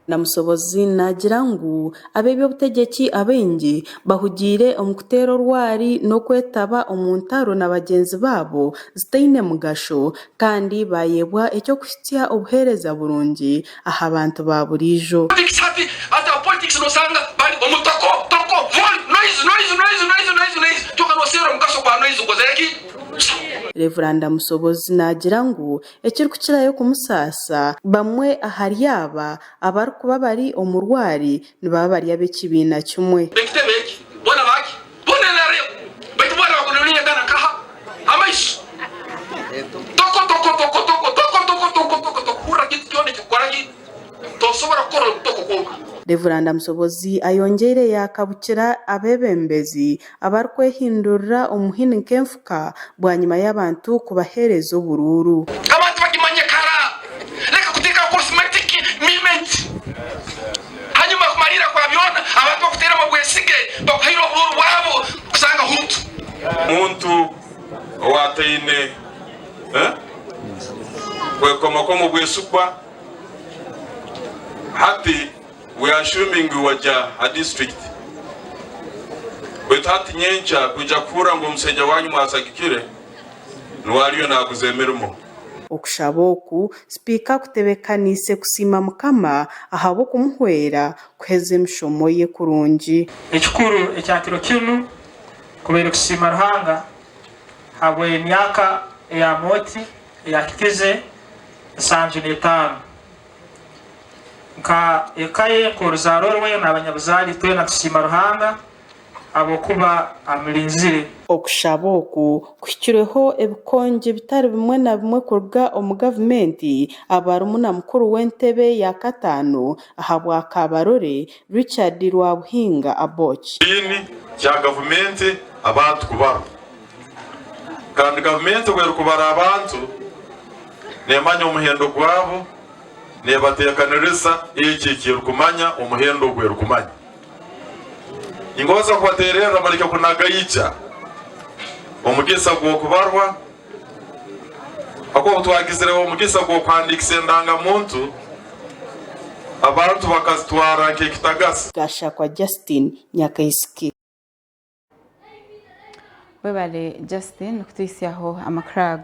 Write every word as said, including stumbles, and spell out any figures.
Namusobozi naagira ngu ab'eby'obutegyeki abaingi bahugiire omu kuteera orwari n'okwetaba omu ntaro na bagyenzi baabo zitaine mugasho, kandi baayebwa eky'okuhikya obuheereza burungi aha bantu ba buriijo. Politics hati, hati aba politics noosanga bali omu toko, toko, vol, noise, noise, noise. Kyonka nooseera omugasho gwa noise, okozere ki? Reveranda Musobozi naagira ngu ekirikukirayo kumusaasa, bamwe ahari aba abarikuba bari omu rwari nibaba bari ab'ekibiina kimwe. Ekitebe eki, boona baki? Boona N R M. Baitu boona bakunaniire gana nkaha? Amaiso. Toko, toko, toko. Hurra kintu kyona ekikukora ki? Tosobora kukora omu toko kwonka. Reveranda Musobozi ayongyeire yaakabukira abeebembezi abarikwehindurira omu muhini nk'enfuka bwanyima y'abantu kubaheereza oburuuru. Abantu bagimanye kara. Leka kuteeka cosmetic payment. Hanyuma kumaliira kwa byona, abantu bakuteeramu obwesige, bakuhaire oburuuru bwabo, kusanga huntu. Omuntu owataine, eh? Kwekomakoma obwesigwa. Hati, we are assuming wajya ha district. Baitu hati nyenkya kwija kuhurra ngu omusaija wanyu mwasagikire, nuwe aliyo naaguza emirimo. Okushaba oku, Sipiika akutebeekaniise kusiima Mukama ahabw'okumuhwera kuheza emishomo ye kurungi. Ekikuru ekya kiro kinu kubaire kusiima Ruhanga habw'emyaka ey'Amooti eyahikize nsanju n'etaano. Nka eka ye, nk'oruzaaro rwe n'abanyabuzaale, itwena tusiima Ruhanga habwokuba amulinzire. Okushaba oku kuhikirweho ebikonje bitali bimwe na bimwe kuruga omu gavumenti, abarumu na mukuru w'entebe ya kataano ahabwa Kabarole, Richard Rwabuhinga Aboki. Kidiini kya gavumenti abantu kubarwa. Kandi gavumenti obu erukubara abantu, neemanya omuhendo gwabo, neebateekaniriza eki eki erukumanya, omuhendo ogu erukumanya. Ningoza kubateererra muleke kunagaija omugisa gw'okubarwa, habwokuba obu twagizireho omugisa gw'okuhandiikisa endangamuntu, abantu bakazitwara nk'ekitagasa. Gashakwa Justin, Nyakaisiki. Webale Justin kutwihyaho amakuru ago.